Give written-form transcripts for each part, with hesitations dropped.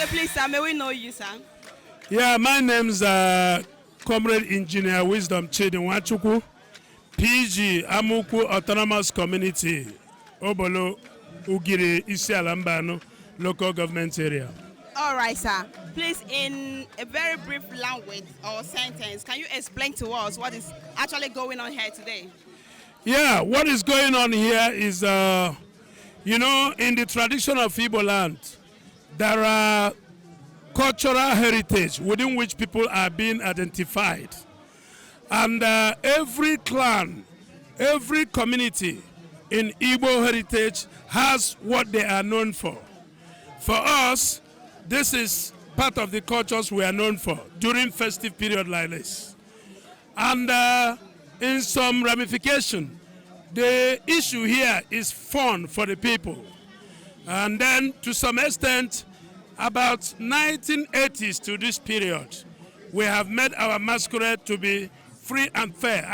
Okay, please, sir, may we know you, sir? Yeah, my name's Comrade Engineer Wisdom Chidinwachuku, PG Amuku Autonomous Community, Obolo Ugiri Isialambano local government area. All right, sir. Please, in a very brief language or sentence, can you explain to us what is actually going on here today? Yeah, what is going on here is, in the tradition of Igbo land, there are cultural heritage within which people are being identified. And every clan, every community in Igbo heritage has what they are known for. For us, this is part of the cultures we are known for during festive period like this. And in some ramification, the issue here is fun for the people. And then to some extent, about 1980s to this period, we have made our masquerade to be free and fair.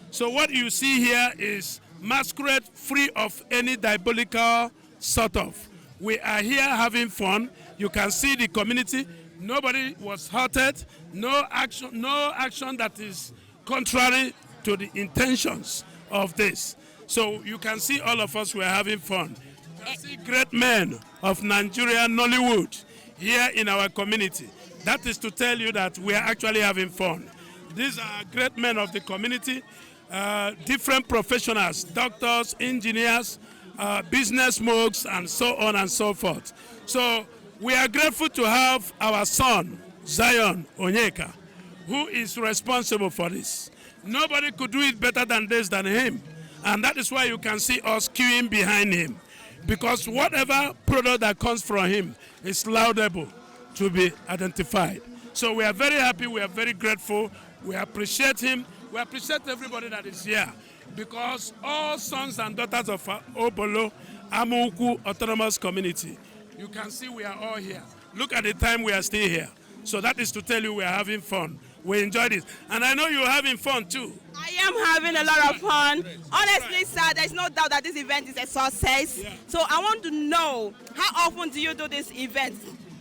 So what you see here is masquerade free of any diabolical sort of. We are here having fun. You can see the community. Nobody was hurted. No action that is contrary to the intentions of this. So you can see all of us were having fun. You can see great men of Nigerian Nollywood here in our community. That is to tell you that we are actually having fun. These are great men of the community, different professionals, doctors, engineers, business mugs, and so on and so forth. So we are grateful to have our son, Zion Onyeka, who is responsible for this. Nobody could do it better than him. And that is why you can see us queuing behind him. Because whatever product that comes from him is laudable to be identified. So we are very happy, we are very grateful, we appreciate him, we appreciate everybody that is here. Because all sons and daughters of Obolo, Amuku Autonomous Community, you can see we are all here. Look at the time we are still here. So that is to tell you we are having fun. We enjoyed it. And I know you're having fun too. I am having a lot of fun. Honestly, sir, there's no doubt that this event is a success. Yeah. So I want to know, how often do you do this event?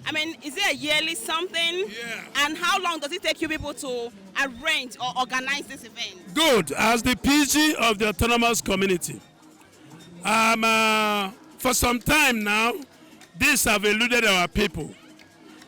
I mean, is it a yearly something? Yeah. And how long does it take you people to arrange or organize this event? Good. As the PG of the autonomous community, for some time now, this have eluded our people.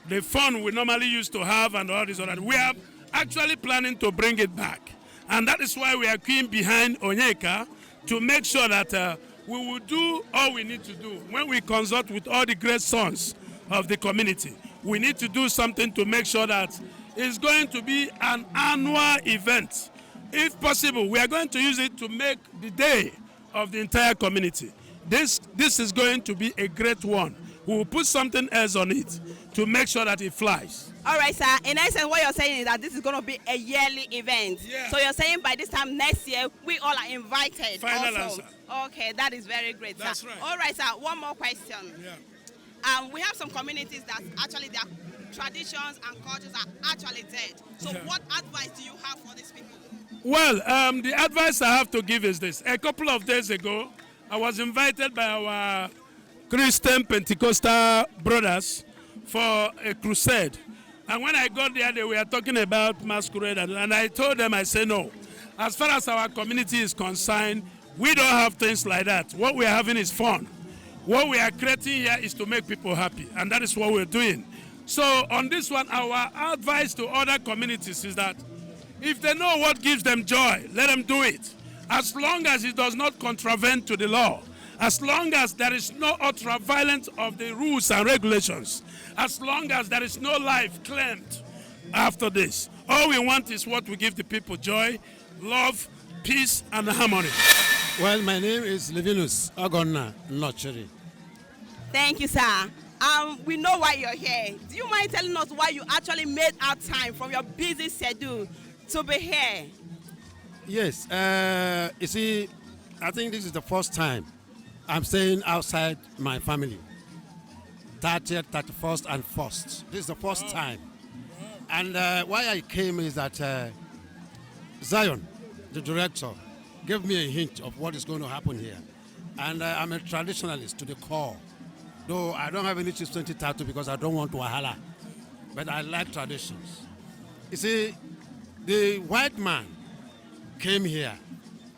The fun we normally used to have and all this other. We are actually planning to bring it back. And that is why we are queuing behind Onyeka to make sure that we will do all we need to do. When we consult with all the great sons of the community, we need to do something to make sure that it's going to be an annual event. If possible, we are going to use it to make the day of the entire community. This is going to be a great one. We will put something else on it to make sure that it flies. All right, sir. In essence, what you're saying is that this is going to be a yearly event. Yeah. So you're saying by this time next year, we all are invited. Final also. answer. Okay, that is very great, sir. That's right. All right, sir. One more question. Yeah. We have some communities that actually their traditions and cultures are actually dead. So what advice do you have for these people? Well, the advice I have to give is this. A couple of days ago, I was invited by our Christian Pentecostal brothers for a crusade. And when I got there, they were talking about masquerade. And I told them, I said, no. As far as our community is concerned, we don't have things like that. What we are having is fun. What we are creating here is to make people happy. And that is what we're doing. So on this one, our advice to other communities is that if they know what gives them joy, let them do it. As long as it does not contravene to the law. As long as there is no ultra-violence of the rules and regulations. As long as there is no life claimed after this. All we want is what will give the people joy, love, peace, and harmony. Well, my name is Levinus Agonna Nocheri. Thank you, sir. We know why you're here. Do you mind telling us why you actually made out time from your busy schedule to be here? Yes, you see, I think this is the first time I'm staying outside my family. 30th, 31st, and 1st. This is the first time. And why I came is that Zion, the director, gave me a hint of what is going to happen here. And I'm a traditionalist to the core. Though I don't have any Chief 20 tattoo because I don't want wahala. But I like traditions. You see, the white man came here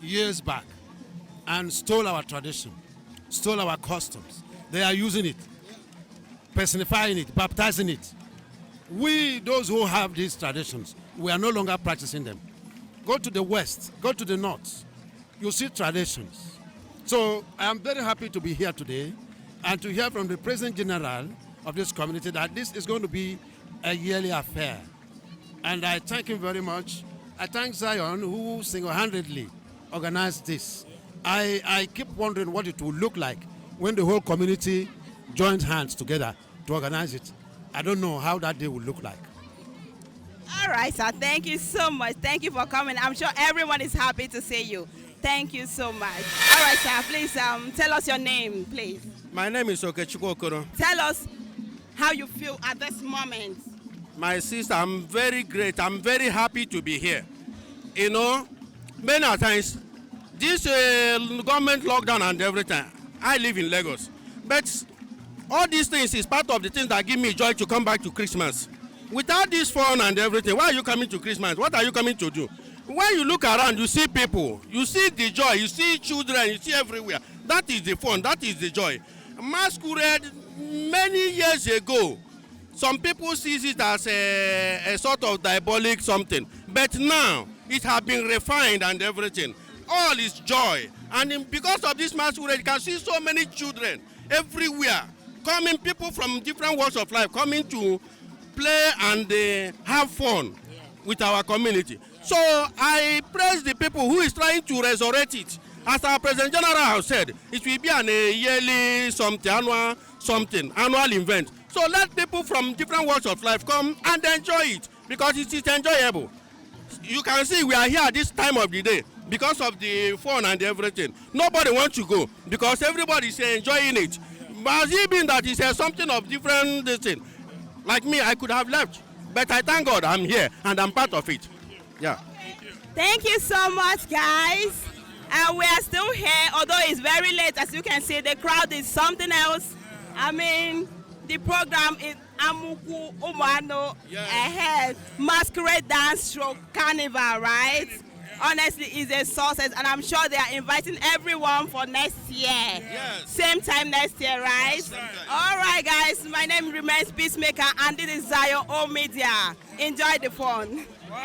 years back and stole our tradition, stole our customs. They are using it, personifying it, baptizing it. We, those who have these traditions, we are no longer practicing them. Go to the west, go to the north, you see traditions. So I am very happy to be here today and to hear from the President General of this community that this is going to be a yearly affair. And I thank him very much. I thank Zion, who single-handedly organized this. I keep wondering what it will look like when the whole community joins hands together to organize it. I don't know how that day will look like. All right, sir. Thank you so much. Thank you for coming. I'm sure everyone is happy to see you. Thank you so much. All right, sir. Please tell us your name, please. My name is Okechukwu Okoro. Tell us how you feel at this moment. My sister, I'm very great. I'm very happy to be here. You know, many times, this government lockdown and everything, I live in Lagos. But all these things is part of the things that give me joy to come back to Christmas. Without this fun and everything, why are you coming to Christmas? What are you coming to do? When you look around, you see people, you see the joy, you see children, you see everywhere. That is the fun, that is the joy. Masquerade, many years ago, some people see it as a sort of diabolic something. But now, it has been refined and everything. All is joy. And because of this masquerade, you can see so many children everywhere coming, people from different walks of life coming to play and have fun with our community. So I praise the people who is trying to resurrect it. As our President General has said, it will be an yearly annual event. So let people from different walks of life come and enjoy it because it is enjoyable. You can see we are here at this time of the day because of the fun and everything. Nobody wants to go because everybody is enjoying it. But even that is something of different thing. Like me, I could have left, but I thank God I'm here and I'm part of it. Yeah. Thank you so much, guys. And we are still here, although it's very late. As you can see, the crowd is something else. I mean, the program is Amuku Umano ahead. Masquerade dance show Carnival, right? Honestly, it's a success, and I'm sure they are inviting everyone for next year. Yes. Same time next year, right? All right, guys. My name remains Peacemaker, and this is Zion O Media. Enjoy the fun. Wow.